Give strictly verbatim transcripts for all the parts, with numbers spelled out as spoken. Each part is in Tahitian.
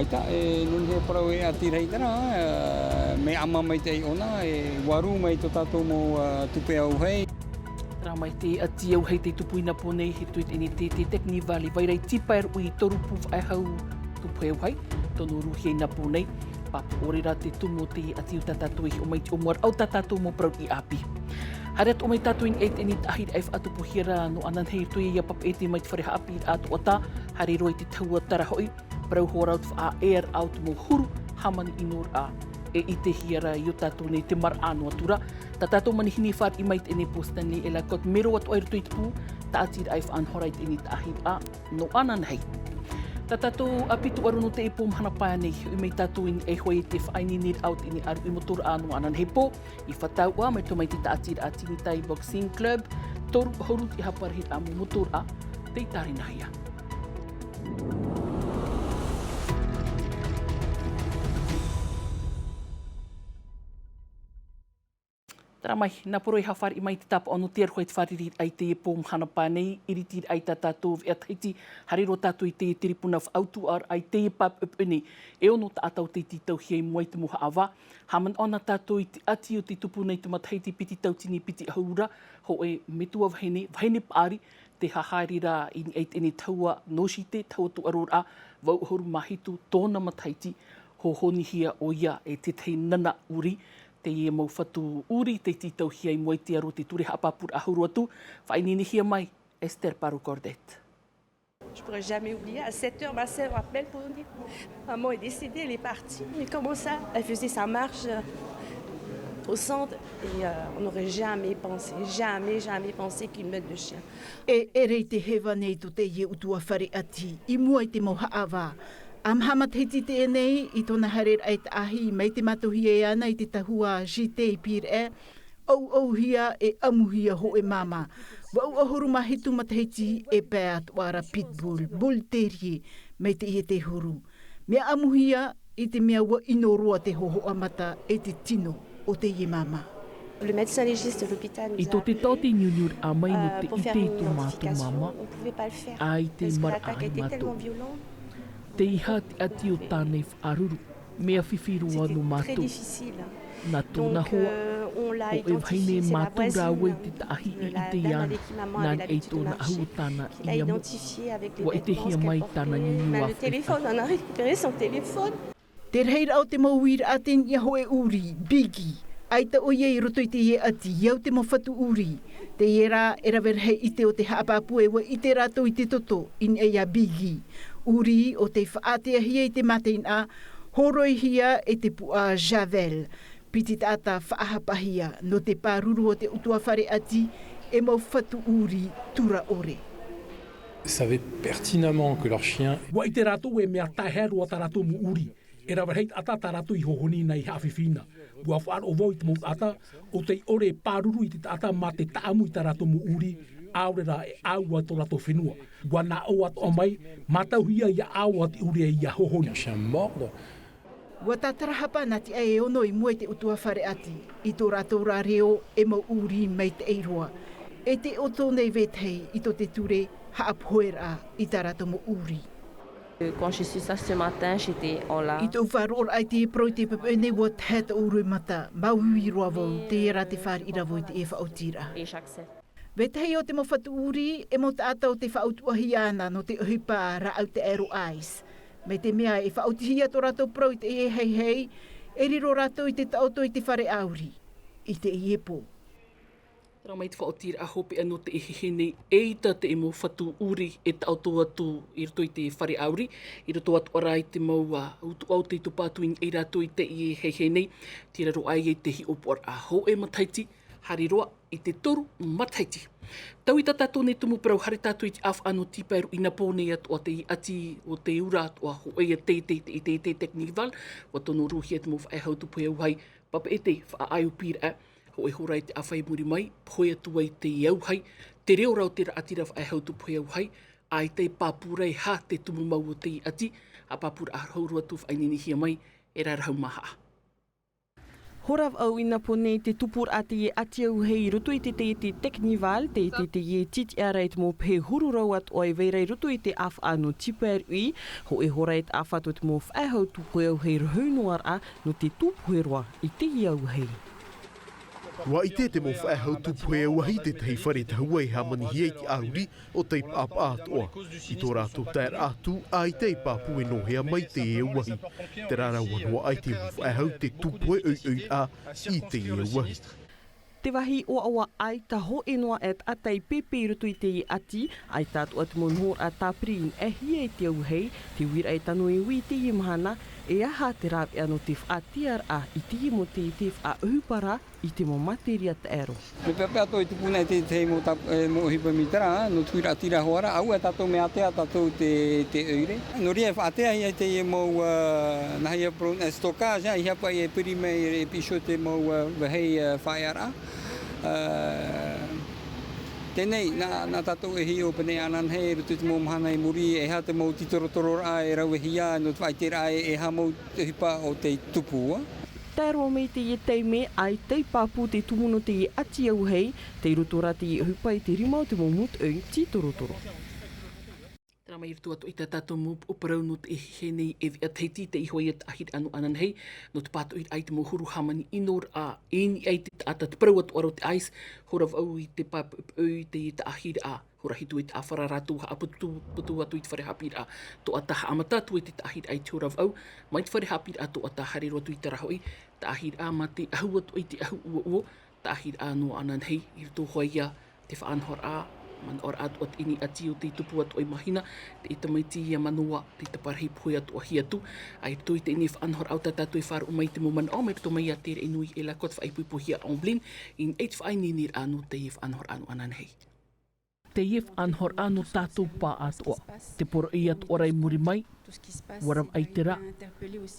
ʻAita, e nō niʻa e parau e ʻati rahi terā, e, mea ʻama maitaʻi ʻōna, e varu mai tō tātou mau, e, tupe auahi. Terā mai te ʻati auahi tei tupu i Nāpō nei, i roto i teie nei te, te Technival, i vai ra i Tipaeruʻi i toru pū faʻehau tupe auahi, tono rūhia i Nāpō nei, pāpū ʻore rā te tumu o te ʻati o tā tātou e hiʻo mai i te ʻōmuaraʻa o tā tātou mau parau i ʻāpī. Haere atu mai tātou i niʻa i teie nei taʻahiraʻa e faʻatupuhia ra nō ananahi i roto ia i a Papeʻete mai te fare haʻapiʻiraʻa Tuaʻatā, haere roa i te tahua Tarahoʻi, parau hoʻi rā te faʻaʻēraʻa o te mau huru, hāmani ʻinoraʻa, e ʻitehia ra i ō tātou nei te maraʻa noa atu ra. Tā tātou manihini e fāriʻi mai i teie nei pō Stanley Ellicott, mero atoʻa i roto i te pū, tāʻatiraʻa e faʻanaho ra i teie nei taʻahiraʻa nō ananahi. Tā tātou ʻāpī tūʻaro nō teie pō mahana pae nei, hoʻi mai tātou i niʻa iho ā i te faʻaineineraʻa o teie nei ʻāruʻi motoraʻa nō ananahi pō, i Fataua, mai roto mai te tāʻatiraʻa Tinitai Boxing Club, toru ʻahuru te haʻaparahiraʻa mau motoraʻa tei tārenahia. Terā mai, nā Poro e haʻafāriʻi mai i te tāpaʻo nō te aroha i te fāriʻiraʻa i teie pō mahana pae nei, ʻiritiraʻa i tā tātou veʻa Tahiti, haere roa tātou i teie tiripuna faʻautuʻaraʻa i teie pāpeʻepeʻe nei, e ono taʻata o tei tītauhia i mua i te mau haʻavā, haʻamanaʻo na tātou i te ʻati o tei tupu nei te matahiti piti tauatini piti ʻahuru ra, hōʻē metua vahine, vahine paʻari, tē haere ra i niʻa i teie nei tahua Nōsite, tahua tūʻaroraʻa, vaʻu ʻahuru mā hitu tōna matahiti, hōhonihia ʻoia e te tahi nana ʻuri, teie mau fatu ʻuri tei tītauhia i mua i te aro o te ture haʻapāpūraʻa hau roa atu, faʻaineinehia mai, Esther Paro Cordet. Je pourrais jamais oublier, à sept heures, ma sœur m'appelle pour me dire, maman est décédée, elle est partie. Mais comment ça ? Elle faisait sa marche, euh, au centre et, euh, on n'aurait jamais pensé, jamais, jamais pensé qu'une meute de chien. E ʻere i te heva nei tō teie ʻutuāfare ʻati, i mua i te mau haʻavā. ʻA maha matahiti teie nei, i tōna haereraʻa i te ʻāhi, mai te mātauhia e ana i te tahua J T i Pīraʻe, ʻauʻauhia e ʻamuhia hōʻē māmā. Vaʻu ʻahuru mā hitu matahiti e pae atoʻa ra pitbull, bull terrier, mai teie te huru. Mea ʻamuhia i te mea ʻua ʻino roa te hōhoʻa mata e te tino o teie māmā. Le médecin légiste de l'hôpital nous a appelés, euh, pour faire une identification. I tō te taote niuniuraʻa mai nō te ʻite i tō mātou māmā, ʻaita i te maraʻa ai mātou. Teiaha te ʻati o tāna e faʻaruru, mea fifi roa nō mātou. Nā tōna hoa, ʻo e vahine mātou rāua i te taʻahi i ʻite i ana, nā niʻa i tōna ahu o tāna i amu, ʻua ʻitehia mai tāna niuniu ʻāfaʻi. Te rahiraʻa o te mau uiraʻa tei niʻa hōʻē ʻuri, Biggie. ʻAita ʻoia i roto i teie ʻati, i au te mau fatu ʻuri. Teie rā, e rave rahi ʻite o te haʻapāpū e ʻua ʻite rātou i te toto, i niʻa iā Biggie. ʻUri ʻo tei faʻateahia i te mātaʻinaʻa, hōroihia e te puʻa Javel. Piti taʻata faʻahapahia, nō te pāruru o te ʻutuāfare ʻati, e mau fatu ʻuri tura ʻore. Savaient pertinemment que leur chien. ʻUa ʻite rātou e mea taehae roa tā rātou mau ʻuri. E rave rahi taʻata tā rātou i hōhoni na, i haʻafifi na. ʻUa faʻaroʻo vau i te mau taʻata, ʻo tei ʻore e pāruru i te taʻata mā te taʻamu i tā rātou mau ʻuri, ʻaore rā e ʻāua tō rātou fenua. ʻUa nā ʻō atoʻa mai, mātauhia ʻia ʻāua te ʻuri e ʻia hōhoni. Un chien mordre. ʻUa tātarahapa nā te ʻae e ono i mua i te ʻutuāfare ʻati, i tō rātou rā reo e mau ʻuri maitaʻi roa. E te ʻoto nei vetahi i tō te ture haʻapoheraʻa i tā rātou mau ʻuri. Quand j'ai su ça ce matin, j'étais en larmes. I tōʻu faʻaroʻoraʻa i te parau i te poʻipoʻi nei, ʻua tahe tōʻu roimata, māuiui roa vau, teie rā te fāriʻi ra vau i teie faʻaotiraʻa. Et j'accepte. Vetahi o te mau fatu ʻuri, e mau taʻata ʻo tei faʻautuʻahia ana nō te ʻohipa rāʻau taʻero ice. Mai te mea e faʻaotihia tō rātou parau i teie heihei, e riro rātou i te taʻoto i te fare ʻāuri i teie pō. Terā mai te faʻaotiraʻa hopeʻa nō teie heihei nei, eʻita te mau fatu ʻuri e taʻoto atu i roto i te fare ʻāuri, i roto atoʻa rā i te mau, ā, utuʻa ʻo tei topa atu i niʻa ia rātou i teie heihei nei, tei raro aʻe i te hiʻopoʻaraʻa hōʻē matahiti, haere roa i te toru matahiti. Taui tā tātou nei tumu parau, haere tātou i te ʻāfaʻa nō Tipaeruʻi i Nāpō nei atoʻa, teie ʻati o te ura atoʻa, hōʻē ia teitei, te, te, te, te Technival, ʻua tono rūhia te mau faʻehau tupu auahi, Papeʻete, Faʻaʻai ʻo Pīraʻe, hōʻē hora i te ʻāfaʻi i muri mai, pohe atu ai te auahi, te reo rā o te raʻatira faʻehau tupu auahi, ʻaita e pāpū ra e aha te tumu mau o teie ʻati, haʻapāpūraʻa hau roa atu faʻaineinehia mai e Rarahu Mahaʻa. Hora au i nā pō nei te tupuraʻa teie ʻati auahi i roto i te taiete Technival, te, te, teie titiʻaraʻa i te mau pehe huru rau atoʻa e vai ra i roto i te ʻāfaʻa nō Tiperui, hōʻē hora e taʻa fatu te mau faʻehau tūpohe auahi rahi noa raʻa nō te tūpohe roa i teie auahi. ʻUa ʻite te mau faʻehau tūpohe auahi tētahi fare tahua e hāmanihia i te ʻāuri, ʻo tei paʻapaʻa atoʻa. I tō rātou taeraʻa atu, ʻaita e pāpū e nō hea mai teie auahi. Terā rā ʻua noaʻa i te mau faʻehau te tūpohe ʻoiʻoiraʻa i teie auahi. Te vāhi ʻoaʻoa ʻaita hōʻē noa e taʻata i pēpē i roto i teie ʻati, ʻaita atoʻa te mau nohoraʻa tāpiri i niʻahia i te auahi, te uiraʻa e tano e ui i teie mahana, e aha te rāveʻa nō te faʻatiʻaraʻa i teie mau taiete faʻaʻohipa ra i te mau materia taʻero. Mea peʻapeʻa atoʻa i tupu nei te, te mau tap-, e, mau ʻohipa mai terā, nō te huiraʻatira hoʻi ra, ʻaore tātou mea ātea tātou te, te ʻoire. Nō reira e faʻateahia i teie mau, ā, nāhea pro-, e, stockage, ā, i hea paʻi e piri mai, e piʻi iho te mau, ā, vāhi, ā, faʻaearaʻa. Ā, teie nei, nā, nā tātou e hiʻo pēnei ananahi, i roto i te mau mahana i muri, e aha te mau tītorotororaʻa e rāveʻahia, nō te faʻaʻiteraʻa e, e aha mau ʻohipa ʻo tei tupu, ā. Tae roa mai teie taime, ʻaita e pāpū te tumu nō teie ʻati auahi, tei roto rā teie ʻohipa i te rima o te mau mūtoʻi tītorotoro. Terā mai i roto atoʻa i tā tātou mau upoʻo parau nō te heheu nei e Veʻa Tahiti, tei hōʻē taʻahiraʻa nō ananahi, nō te pātoʻiraʻa i te mau huru hāmani ʻinoraʻa, i niʻa i te taʻata, te parau atoʻa ra o te ice, hora au i te pāpū i teie taʻahiraʻa. Hora hitu e taʻa fare rātou haʻaputuputu atu i te fare haʻapiʻiraʻa Toʻata, haʻamata atu e te taʻahiraʻa i te hora vaʻu, mai te fare haʻapiʻiraʻa Toʻata, haere roa atu i terā hoʻi taʻahiraʻa mā te ʻahu atu i te ʻahu ʻuoʻuo, taʻahiraʻa nō ananahi, i roto hoʻi ia te faʻanahoraʻa, manaʻoraʻa atu atu i niʻa atu o te tupu atu i mahina, te tamaiti ia manaʻo, te taparahi pohe atu ahi atu, ā, i roto i teie faʻanahoraʻa o tā tātou e faʻaroʻo mai i te mau manaʻo, mai roto mai ia te reʻi nui e la ko te faʻaipoipohia Amblin, i niʻa i te faʻaineineraʻa nō teie faʻanahoraʻa nō ananahi. Teie faʻanahoraʻa nō tātou pāʻatoʻa. Te poroʻi atoʻa ra i muri mai, ʻua ravaʻai terā.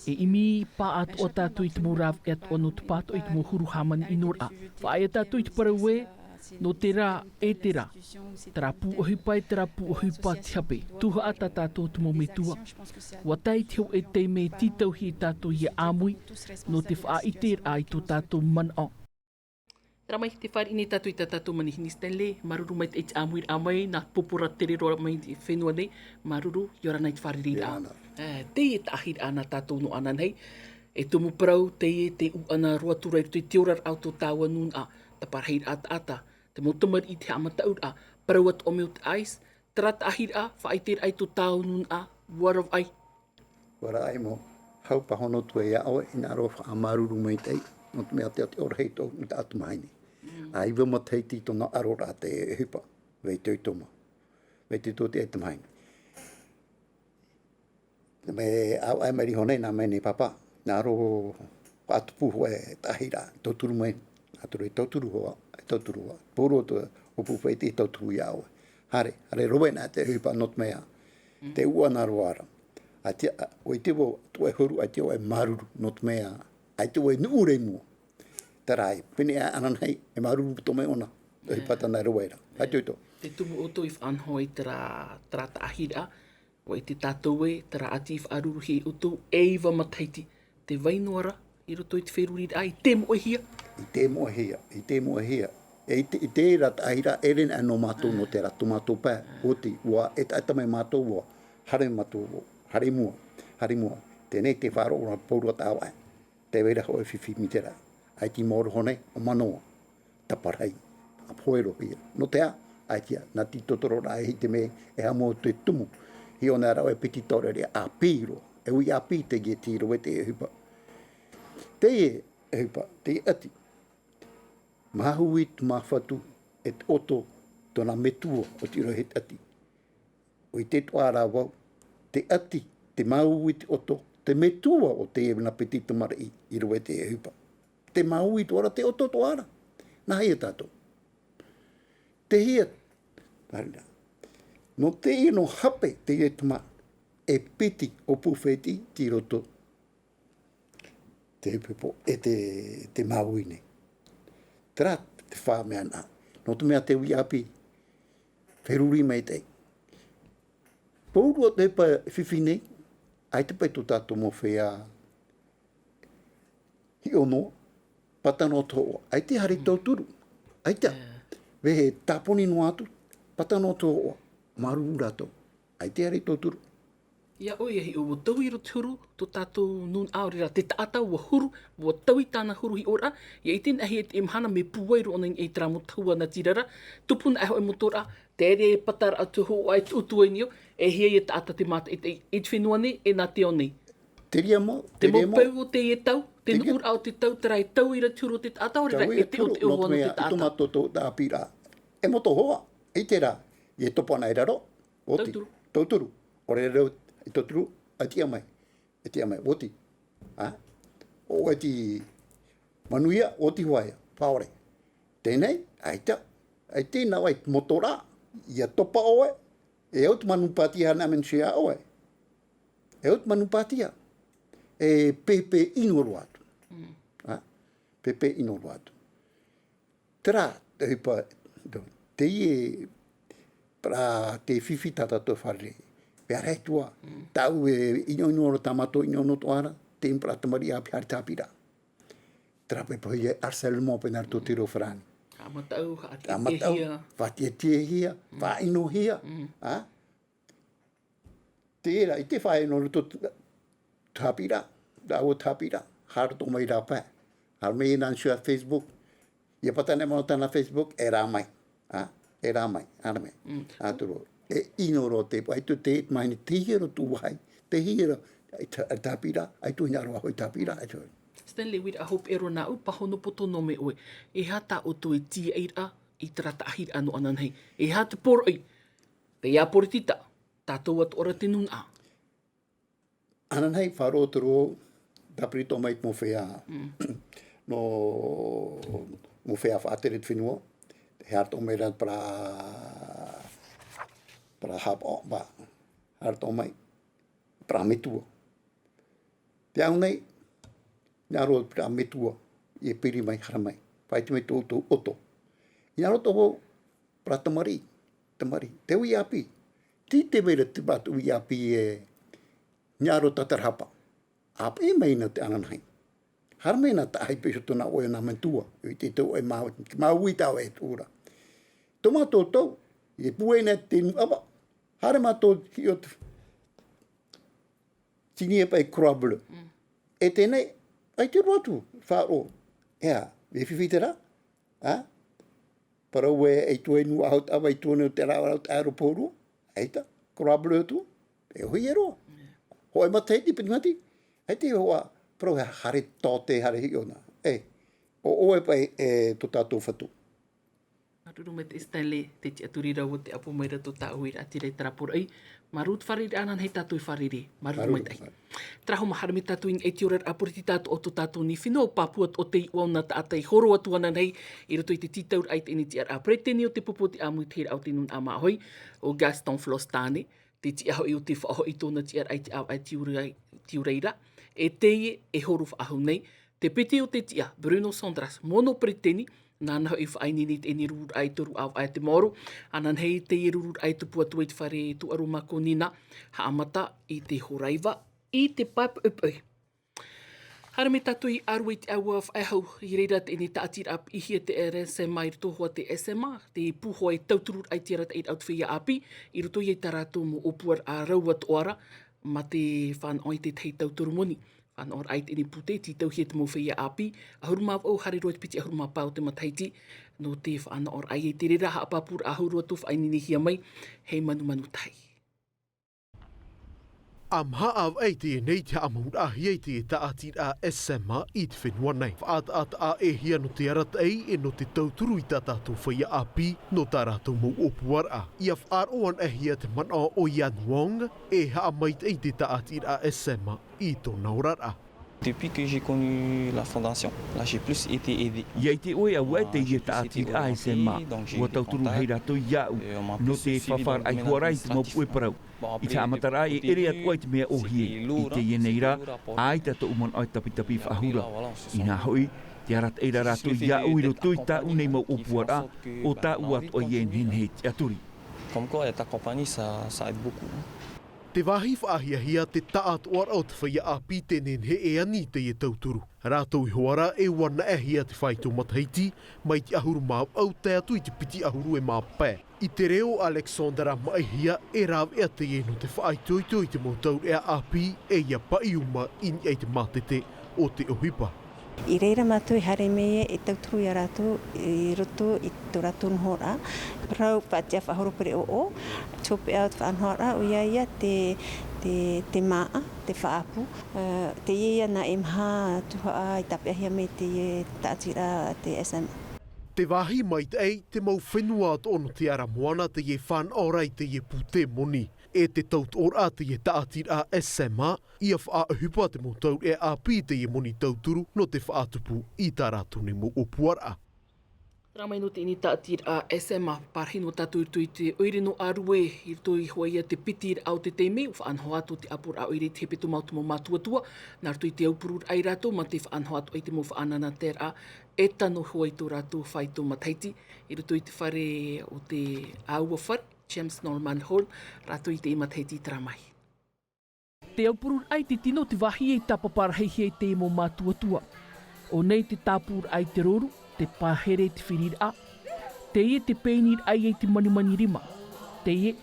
E ʻimi pāʻatoʻa tātou i te mau rāveʻa atoʻa nō te pātoʻi i te mau huru hāmani ʻinoraʻa. Faʻaea tātou i te parau ē, nō terā, e terā. Terā pū ʻohipa, e terā pū ʻohipa te hape. Tuhaʻa tā tātou te mau metua. ʻUa tae i te hōʻē taime e tītauhia e tātou ia ʻāmui, nō te faʻaʻiteraʻa i tō tātou manaʻo. Terā mai te fāriʻi nei tātou i tā tātou manihini Stanley, māuruuru maitaʻi i te ʻāmuiraʻa mai, nā pōpō ra tere roa mai i te fenua nei, māuruuru, ʻia ora na i te fāriʻiraʻa. ʻIa ora na. Ā, teie taʻahiraʻa nā tātou nō ananahi, e tumu parau, teie te ʻuʻana roa atu ra i roto i te oraraʻa o tō tāua nūnaʻa, taparahi ra taʻata, te mau tamariʻi i te haʻamataʻuraʻa, parau atoʻa mai o te ice, terā taʻahiraʻa, faʻaʻiteraʻa i tō tāua nūnaʻa, ʻua ravaʻai. ʻUa ravaʻai mau, hau pāhono atu ai iā ʻoe, hinaʻaro faʻamāuruuru maitaʻi, nō te mea te, te ora hei tō, nō te ʻatamahine. Mm. ʻA iva matahiti tōna ʻaroraʻa te ʻohipa, vai toitoma. Vai toitoma te ʻatamahine. Mea ʻāvaʻe mai iho nei nā mea nei pāpā, hinaʻaro faʻatupu hoʻi e taʻahiraʻa, tauturu mai, ʻaita e tauturu hoʻi, e tauturu hoʻi. Pauroa tō ʻōpū faʻaʻite e tauturu iā ʻoe. Haere, haere rave na te ʻohipa nō te mea, te ʻuʻana roa ra. ʻAita, ʻua ʻite vau, tō ʻoe huru, ʻaita ʻoe māuruuru, nō te mea, ʻaita ʻoe nuʻu ra i mua. Terā ïa, pēnei ananahi, e māuruuru atoʻa mai ʻōna, ʻohipa tāna e rave ra. ʻAita ʻoutou. Te tumu ʻoutou i faʻanaho i terā, terā taʻahiraʻa, ʻua ʻite tātou ē, terā ʻati i faʻaruruhia e ʻoutou, e iva matahiti, tē vai noa ra, i roto i te feruriraʻa, i te moʻehia. I te moʻehia, i te moʻehia. E i te, i terā taʻahiraʻa, ʻere na nō mātou nō terā, tō mātou pae, ʻoti, ʻua, e taʻata mai mātou ʻua, haere mātou, haere i mua, haere i mua. Teie nei te faʻaroʻo ra pauroa tāʻu ē. Tē vai ra hōʻē fifi mai terā. ʻAita i maoro iho nei, ʻo manaʻo. Taparahi. ʻA pohe roa ia. Nō te aha, ʻaita, nā te totoro ra e hiti mai, e haʻamau te tumu. Hiʻo na rāua e piti taureʻareʻa ʻāpī roa. E ui ʻāpī teie tei rave te ʻohipa. Teie ʻohipa, teie ʻati. Māuiui te māfatu, e te ʻoto, tōna metua, ʻoti roa i te ʻati. ʻUa ʻite atoʻa ra vau, te ʻati, te māuiui te ʻoto, te metua o teie nā piti tamariʻi i rave te ʻohipa. Te māuiui atoʻa ra, te ʻoto atoʻa ra. Nāhea tātou. Te hia, nā reira. Nō teie nō hape, teie tama, e piti ʻōpū fētiʻi tei roto. Te ʻohipa e te, te māuiui nei. Terā te fā mea nā. Nō te mea te uiʻāpī, feruri maitaʻi. Pauroa te ʻohipa fifi nei, ʻaita paʻi tō tātou mau feiā hiʻo noa, Pātano te hoʻoa. ʻAita e haere tauturu. ʻAita. Vehe tāponi noa atu. Pātano te hoʻoa. Māuruuru rātou. ʻAita e haere tauturu. Ia ʻoia hiʻo, ʻua taui roa te huru, tō tātou nūnaʻa ʻaore rā, te taʻata ʻua huru, ʻua taui tāna huru hiʻoraʻa, ia ʻite nā hea te mahana mea pūai roa ʻōna i terā mau tahua natirara, tupu nā ʻoe motoraʻa, te reira e pātaraʻa te hoʻoa e tuʻutuʻu ai nei ʻo, e hia ia taʻata te mātaʻitaʻi, i te fenua nei, e nā te ao nei. Te reira mau, te reira mau. Te mau peu o teie tau, te nuʻuraʻa o te tau, terā e taui ra te huru o te taʻata, ʻaore rā, e te ʻoteʻo hoʻi nō te taʻata. I tō mātou tau tāpiraʻa. E moto hoa, i terā, e topa ana i raro, oti. Tauturu. Tauturu. ʻAore rā, i tauturu, e tiʻa mai. E tiʻa mai, oti. ʻĀ? ʻO oti manuia, oti hoʻi ia, faʻaʻore. Teie nei, ʻaita, ʻaita nā vai motoraʻa, ia topa ʻoe, e au te manupātia nā mea nui iā ʻoe. E au te manupātia. E pēpē ʻino roa atu. ʻĀ? Pēpē ʻino roa atu. Terā, te ʻohipa, teie, parau te fifi tā tātou fārerei. Pea rā atu ā, tāʻu e ʻinoʻino roa tā mātou ʻinoʻino atoʻa ra, te parau tamariʻi ʻāpī haere tāpiraʻa. Terā paʻi e pohe ia harcèlement pēnā roto te reo farāni. Haʻamataʻu, haʻatiʻatiʻahia. Haʻamataʻu, faʻatiʻatiʻahia, faʻaʻinohia, ʻā? Terā, i te fāʻino roto tāpiraʻa, rāua tāpiraʻa, haere atoʻa mai rā pae. Haere mai nā nisi Facebook. Ia pātana e mau tāna Facebook, e rā mai. ʻĀ? E rā mai, haere mai. ʻĀ, turu. E ʻino roa te, ʻaita te, mahina, te hia roa tū vāhi, te hia roa, i tā, i tāpiraʻa, ʻaita hinaʻaro hoʻi tāpiraʻa, ʻaita. Stanley, uiraʻa hopeʻa roa nāʻu, pāhono poto noa mai ʻoe. E aha tā ʻoutou e tīaʻiraʻa i terā taʻahiraʻa nō ananahi? E aha te poroʻi? Te ia poritita, tātou atoʻa ra te nūnaʻa. Ananahi, faʻaroʻo atu ra, tāpiri atoʻa mai te mau feiā. Nō, mau feiā faʻatere te fenua. E haere atoʻa mai rā parau, parau hapa, ʻo, ba. Haere atoʻa mai. Parau metua. Te au nei, hinaʻaro parau metua, e piri mai, haere mai. Faʻaʻite mai tō ʻoutou ʻoto. Hinaʻaro tō parau tamariʻi, tamariʻi. Te uʻi ʻāpī. Tē vai ra te mau uʻi ʻāpī e hinaʻaro tātarahapa. ʻĀpeʻe mai na te ananahi. Haere mai na taʻahi pē i roto nā ʻoe nā metua. I te tau e mau, mau i tau e tura. Tō mātou tau, e pūai na te nuʻu ʻava. Haere mātou hiʻo te Tini e paʻi Croix Bleue. E teie nei, ʻaita roa atu, faʻaroʻo. ʻEa, e fifi terā, ʻā? Parau e, e tuʻu e nuʻu ʻahu taʻava i tuʻu nei te rā, rā, te aeroporua. ʻAita, Croix Bleue atu, e ʻohi e roa. Hōʻē matahiti, piti matahiti. ʻAita e hoʻa, parau e haere tō te haere hiʻo na. E, ʻo, ʻo e paʻi, e, tō tātou fatu. Māuruuru maitaʻi Stanley, te tiʻaturi ra o te ʻapo mai ra tō tāʻu i rā tira i terā poroʻi. Māuruuru te fārerei ananahi tātou i fārerei. Māuruuru maitaʻi. Terā homa haere mai tātou i niʻa i te oraraʻa poritita atoʻa o tō tātou nei fenua, ʻo Papua atoʻa te iʻoa o nā taʻata i horo atu ananahi i roto i te tītauraʻa i teie tiʻaraʻa peretiteni o te pupu o te ʻāmui, te hīraʻa o te nūnaʻa māʻohi, ʻo Gaston Flostane, te tiʻa hoʻi o te faʻahoʻi i tōna tiʻaraʻa i te ʻāvaʻe tiurai, tiurai ra, e teie e horo faʻahou nei, te piti o te tiʻa, Bruno Sandras, mono peretiteni, nāna hoʻi i faʻaineine i teie rururaʻa e toru ʻāvaʻe te maoro, ananahi teie rururaʻa e tupu atu ai te fare tūʻaro Makonina, haʻamata i te horaiva, i te pae poʻipoʻi. Haere mai tātou i ʻārue i te ʻāua faʻehau, i reira teie tāʻatiraʻa piʻihia te R S M A i roto hoʻi te S M A, te pū hoʻi tautururaʻa i te arataʻiraʻa o te feiā ʻāpī, i roto ia i tā rātou mau ʻōpuaraʻa rau atoʻa ra, mā te fānaʻo i te tahi tauturu moni. Fānaʻoraʻa i teie pūtē, tītauhia te mau feiā ʻāpī, ʻahuru mā vaʻu haere roa i te piti ʻahuru mā pae o te matahiti, nō te fānaʻoraʻa i te reira haʻapāpūraʻa ʻahuru atu faʻaineinehia mai, hei manumanu tahi. ʻA maha ʻāvaʻe i teie nei te haʻamauraʻahia i te tāʻatiraʻa S M A i te fenua nei. Faʻataʻataʻa e hia nō te arataʻi e nō te tauturu i tā tātou feiā ʻāpī, nō tā rātou mau ʻōpuaraʻa. ʻIa faʻaroʻo anaʻe hia te manaʻo o Yan Wong, e haʻamaitaʻi i te tāʻatiraʻa S M A i tōna oraraʻa. Depuis que j'ai connu la fondation, là, j'ai plus été aidé. ʻIa ʻite ʻoe, ʻaita e teie tāʻatiraʻa S M A, ʻua tauturu hia rātou iāʻu, nō te faʻafaʻaraʻa i te mau puʻe parau. I te haʻamataraʻa e ʻere atoʻa i te mea ʻōhie, i teie nei rā, ʻaita tōʻu manaʻo e tapitapi faʻahou ra. Inā hoʻi, te arataʻi ra rātou iāʻu i roto i tāʻu nei mau ʻōpuaraʻa, ʻo tāʻu atoʻa ia e nehenehe e tiʻaturi. Comme quoi, être accompagné, ça, ça aide beaucoup, hein. Te vāhi faʻahiahia te taʻatoʻaraʻa o te feiā ʻāpī tē nehenehe e ani i teie tauturu. Rātou iho ā rā e ua naʻehia te faito matahiti mai te ʻahuru mā vaʻu tae atu i te piti ʻahuru e mā pae. I te reo o Alexandra Maʻihia, e rāveʻa teie nō te faʻaitoito i te mau taureʻa ʻāpī e ia paʻi uma i niʻa i te mātete o te ʻohipa. I reira mātou e haere mai e tauturu iā rātou i roto i tō rātou nohoraʻa. Parau pātia faʻahoro pereʻoʻo, tō peʻa o te faʻanohoraʻa, ʻoia ia te, te, te māʻa, te faʻaʻapu. Teie ia nā e maha tuhaʻa i tāpeʻahia mai teie taʻatiraʻa te S M A. Te vāhi maitaʻi, te mau fenua atoʻa nō te ara moana teie fānaʻo ra i teie pūtē moni. E te tautoʻoraʻa teie taʻatiraʻa S M A, ia faʻaʻohipa te mau taureʻa ʻāpī i teie moni tauturu nō te faʻatupu i tā rātou nei mau ʻōpuaraʻa. Tara mai nō teie taʻatiraʻa S M A, parahi nō tātou i roto i te ʻoire nō ʻĀrue, i roto iho ā ia te piti raʻa o te taime, ʻua faʻanaho atu te ʻāpoʻoraʻa ʻoire i te hepetoma o te mau mātuatua, nā roto i te aupururaʻa ia rātou, mā te faʻanaho atu i te mau faʻanahoraʻa, e tano hoʻi tō rātou faito matahiti, i roto i te fare o te ʻāua fare, James Norman Hall, rātou i teie matahiti tara mai. Te aupururaʻa i te tino te vāhi e tāpapa rahihia i te mau mātuatua. ʻO nei te tāpūraʻa i te rouru, te pāhere i te firiraʻa. Teie te pēniraʻa i te manimani rima. Teie,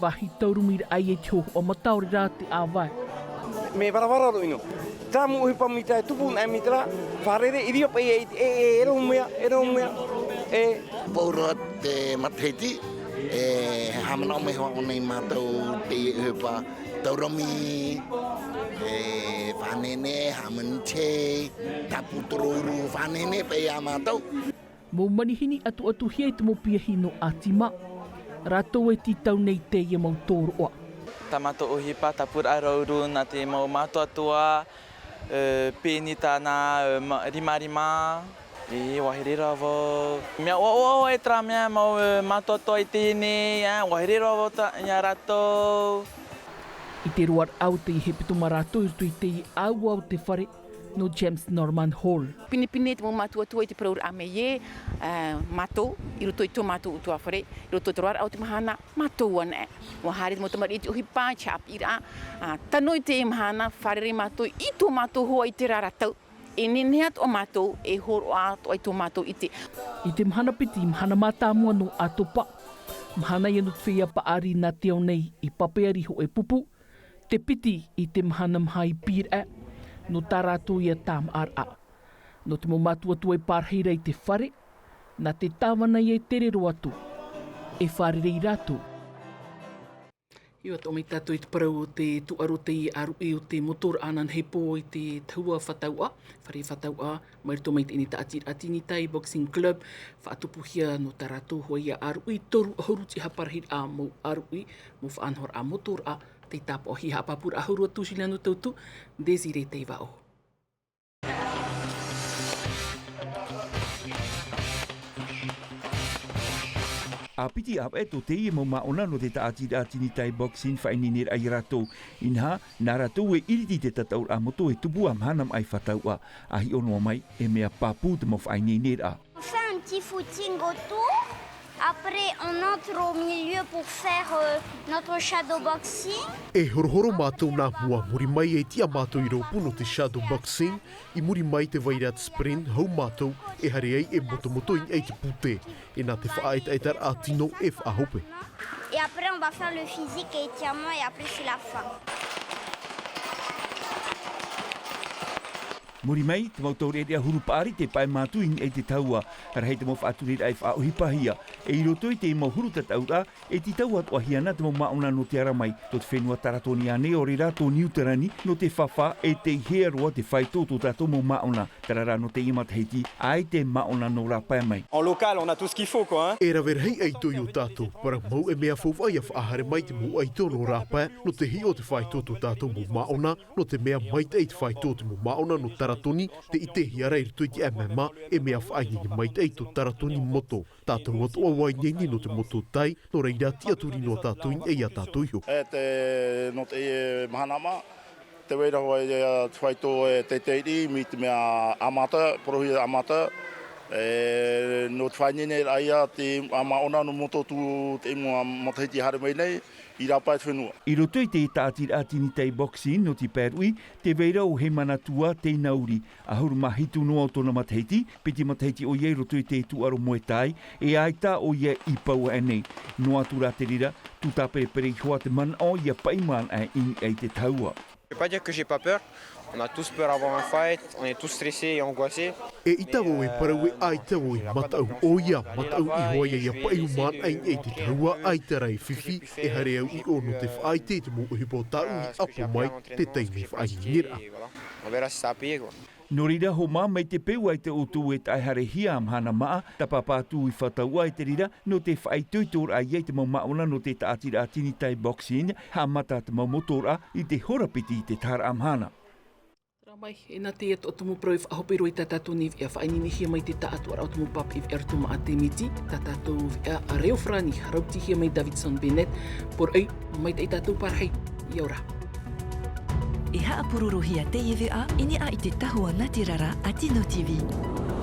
vāhi taurumiraʻa i te hōhoʻa mata ʻaore rā te ʻāvae. Mea varavara roa ʻino. Tāmau ʻohipa mai te tupu nā mai te rā, fārerei i riro paʻi e, e, e, e rau mea, e rau mea, e. Pauroa te matahiti, e haʻamanaʻo mai hoʻi nei mātou teie ʻohipa taurami, e, fānene, haʻamanaʻo, tāpū te rouru, fānene paʻi iā mātou. Mau manihini atuatuhia i te mau piahi nō ʻĀtima. Rātou e tītau nei teie mau tōroʻa. Tā mātou ʻohipa tāpūraʻa rouru nā te mau mātuatua, e, pēni tāna, e, ma-, rimarima. E, ʻua here roa vau. Mea ʻoaʻoa e terā mea mau, e, mātuatua i teie nei, e, ʻua here roa vau tā, iā rātou. I te roaraʻa o te hepetoma rātou i roto i te ʻāua o te fare nō James Norman Hall. Pinepine te mau mātuatua i te parauraʻa mai ē, e, mātou, i roto i tō mātou ʻutuāfare, i roto i te roaraʻa o te mahana, mātou anaʻe. ʻUa haere te mau tamariʻi i te ʻohipa, i te haʻapiʻiraʻa, ā, tano i teie mahana, fārerei mātou i tō mātou hoa i terā ra tau. E nehenehe atoʻa mātou, e hōroʻa atoʻa i tō mātou ʻite. I te mahana piti, mahana mātāmua nō ʻĀtopa. Mahana ia nō te feiā paʻari nā te ao nei i Papeari hōʻē pupu. Te piti i te mahana maha i Pīraʻe, nō tā rātou ia tāmāʻaraʻa. Nō te mau mātuatua e pārahi ra i te fare, nā te tāvana ia e tere roa atu, e fārerei rātou. ʻIa atoʻa mai tātou i te parau o te tūʻaro teie ʻāruʻi o te motoraʻa ananahi pō i te tahua fātauʻa, fare fātauʻa, mai roto mai i teie tāʻatiraʻa Tinitai Boxing Club, faʻatupuhia nō tā rātou hoʻi ia ʻāruʻi, toru ʻahuru te parahiraʻa mau ʻāruʻi, mau faʻanahoraʻa motoraʻa, tei tāpaʻohia. Haʻapāpūraʻa ʻahuru atu Juliano Tautu, Désiré Taivaʻo. ʻA piti ʻāvaʻe tō teie mau māʻona nō te tāʻatiraʻa Tinitai Boxing faʻaineineraʻa iā rātou. Inaha, nā rātou e ʻiriti i te tataʻuraʻa moto e tupu ā mahana maʻi fātauʻa. ʻA hiʻo noa mai, e mea pāpū te mau faʻaineineraʻa. On fait un petit footing autour. Après, on entre au milieu pour faire, euh, notre shadow boxing. E horohoro mātou nā mua, muri mai e tiʻa mātou i rōpū nō te shadow boxing, i muri mai te vaira te sprint, hau mātou e haere ai e motomoto i niʻa i te pūtē. E nā te faʻaetaetaraʻa tino e faʻahope. Et après, on va faire le physique et étirement et après, c'est la fin. Muri mai, te mau taureʻareʻa huru paʻari tei pae mātū i niʻa i te tahua, rahi te mau faʻatureraʻa e faʻaʻohipahia, e i roto i te mau huru tataʻuraʻa, e tītau atoʻahia na te mau māʻona nō te ara mai, nō te fenua Taratoni ānei, ʻaore rā tō Niu Tirani, nō te fāfā, e tei hea roa te faito o tō tātou mau māʻona, terā rā nō teie matahiti, ʻaita e māʻona nō rāpae mai. En local, on a tout ce qu'il faut, quoi, hein. E rave rahi ʻaito iō tātou, parau mau e mea faufaʻa ia faʻahaere mai te mau ʻaito nō rāpae, nō te hiʻo o te faito o tō tātou mau māʻona, nō te mea maitaʻi te faito o te mau māʻona nō Taratoni, tē ʻitehia ra i roto i te M M A, e mea faʻaineine maitaʻi tō Taratoni moto. Tātou atoʻa ʻua ineine nō te moto tai, nō reira tiʻaturi noa tātou i niʻa iā tātou iho. E te, nō te, e, mahana mā, te vai ra hoʻi, e, te faito e teitei riʻi, mai te mea ʻamata, porohia ʻamata, E, nō te faʻaineineraʻa ia te, a, māʻona nō Motu atu te ʻimua matahiti e haere mai nei, i rāpae te fenua. I roto i te tāʻatiraʻa tini tai boxing nō te pae ruʻi, tē vai ra ʻo Heimanatua Teinauri, ʻahuru mā hitu noa o tōna matahiti, piti matahiti ʻoia i roto i te tūʻaro Muay Thai, e ʻaita ʻoia i pau aʻe nei. Noa atu rā te reira, tū tāpereperei hoʻi te manaʻo ʻia paʻi māna i niʻa i te tahua. Je vais pas dire que j'ai pas peur. On a tous peur avant un fight, on est tous stressés et angoissés. E ʻita vau e parau, e ʻaita vau e mataʻu, ʻoia, mataʻu iho ā ia paʻi māna i niʻa i te tahua, ʻaita rā e fifi, e haere au i ʻō nō te faʻaʻite i te mau ʻohipa o tāʻu i ʻapo mai, te taime faʻaineineraʻa. Voilà. On verra si ça a payé, quoi. Nō reira, Homa, mai te peu ʻaita ʻoutou e taʻe haerehia ā mahana māʻa, tāpapa atu i Fataua e te reira, nō te faʻaitoitoraʻa ia i te mau māʻona nō te tāʻatiraʻa tini tai boxing, haʻamata te mau motoraʻa i te hora piti i te taharaʻa mahana. Rā mai, e nā te ia tō tumu parau e faʻahope roa i tā tātou nei veʻa faʻaineinehia mai te taʻatoʻaraʻa o tumu pāpaʻi veʻa roto maʻa te miti, tā tātou veʻa a Reo Farani, rautihia mai Davidson Bennett, poroʻi, maitaʻi tātou pārahi, ʻia ora. E haʻapurorohia teie veʻa i niʻa i te tahua nātirara a Tino T V.